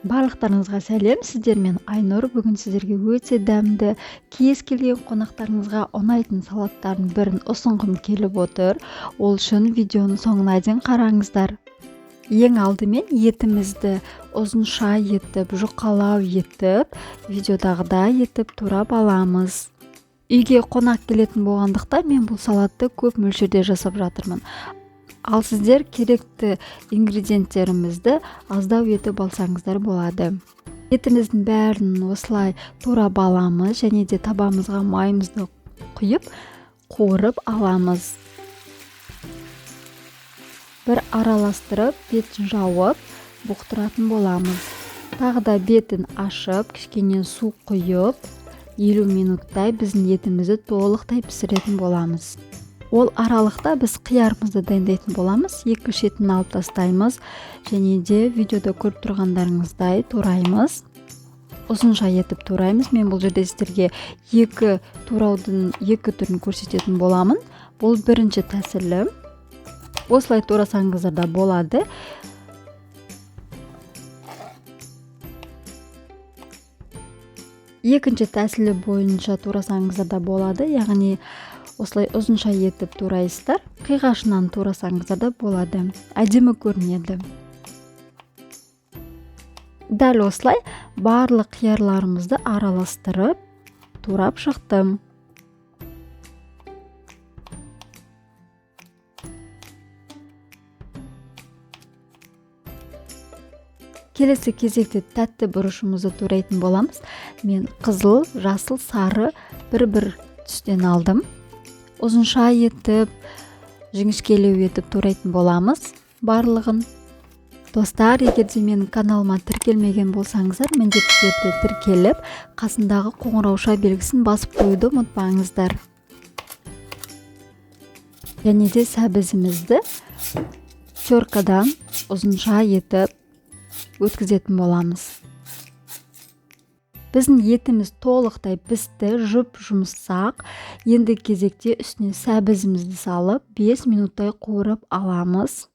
Барлықтарыңызға сәлем, сіздермен Айнұр. Бүгін сіздерге өте дәмді, кез келген қонақтарыңызға ұнайтын салаттардың бірін ұсынғым келіп отыр. Ол үшін видеоның соңына дейін қараңыздар. Ең алдымен етімізді ұзынша етіп, жұқалау етіп, видеодағыдай етіп турап аламыз. Үйге қонақ келетін болғандықтан мен бұл салатты көп мөлшерде жасап жатырмын. Ал сіздер керекті ингредиенттерімізді аздау етіп алсаңыздар болады. Етіміздің бәрін осылай турап аламыз және де табамызға майымызды құйып, қуырып аламыз. Бір араластырып, бетін жауып, бұқтыратын боламыз. Тағы да бетін ашып, кішкене су құйып, 50 минуттай біздің етімізді толықтай пісіретін боламыз. Ол аралықта біз қиярымызды дайындайтын боламыз. Екі шетін алып тастаймыз және де видеода көріп тұрғандарыңыздай тураймыз. Ұзынша етіп тураймыз. Мен бұл жерде сіздерге екі тураудың екі түрін көрсететін боламын. Бұл бірінші тәсілі. Осылай турасаңыздар да болады. Екінші тәсілі бойынша турасаңыздар да болады, яғни осылай ұзынша етіп турайсыздар, қиғашынан турасаңыздар да болады, әдемі көрінеді. Дәл осылай барлық қиярларымызды араластырып турап шықтым. Келесі кезекте тәтті бұрышымызды турайтын боламыз. Мен қызыл, жасыл, сары бір-бір түстен алдым. Ұзынша етіп, жіңішкелеу етіп турайтын боламыз барлығын. Достар, егер де менің каналыма тіркелмеген болсаңыздар, міндетті түрде тіркеліп, қасындағы қоңырауша белгісін басып қоюды ұмытпаңыздар. Және де сәбізімізді теркадан ұзынша етіп өткізетін боламыз. Біздің етіміз толықтай пісті, жұп-жұмсақ. Енді кезекте үстіне сәбізімізді салып, 5 минуттай қуырып аламыз.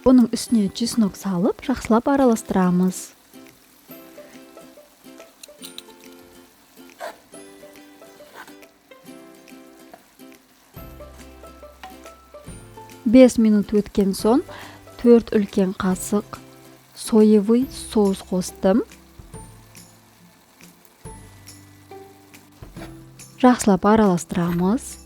Оның үстіне чеснок салып, жақсылап араластырамыз. 5 минут өткен соң 4 үлкен қасық соевый соус қостым. Жақсылап араластырамыз.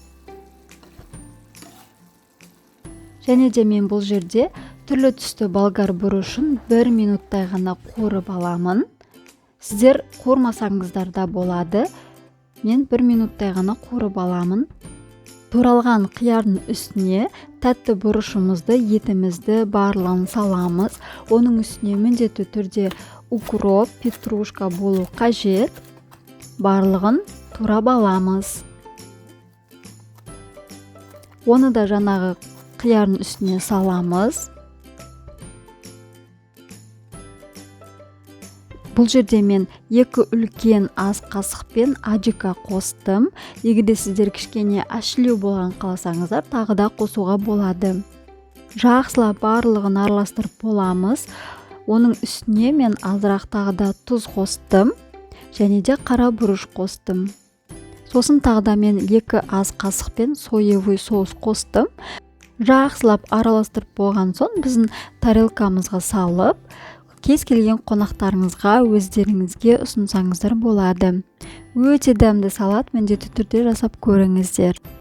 Және де мен бұл жерде түрлі түсті болгар бұрышын 1 минуттай ғана қуырып аламын. Сіздер қуырмасаңыздар да болады. Мен 1 минуттай ғана қуырып аламын. Туралған қиярдың үстіне тәтті бұрышымызды, етімізді барлығын саламыз. Оның үстіне міндетті түрде укроп, петрушка болу қажет. Барлығын турап аламыз. Оны да жаңағы қиярдың үстіне саламыз. Бұл жерде мен 2 үлкен ас қасықпен аджика қостым. Егер де сіздер кішкене әшілеу болған қаласаңыздар, тағы да қосуға болады. Жақсылап барлығын араластырып боламыз. Оның үстіне мен азырақ тағы да тұз қостым және де қара бұрыш қостым. Сосын тағы да мен 2 ас қасықпен соевый соус қостым. Жақсылап араластырып болған соң біздің тарелкамызға салып, кез келген қонақтарыңызға, өздеріңізге ұсынсаңыздар болады. Өте дәмді салат, міндетті түрде жасап көріңіздер.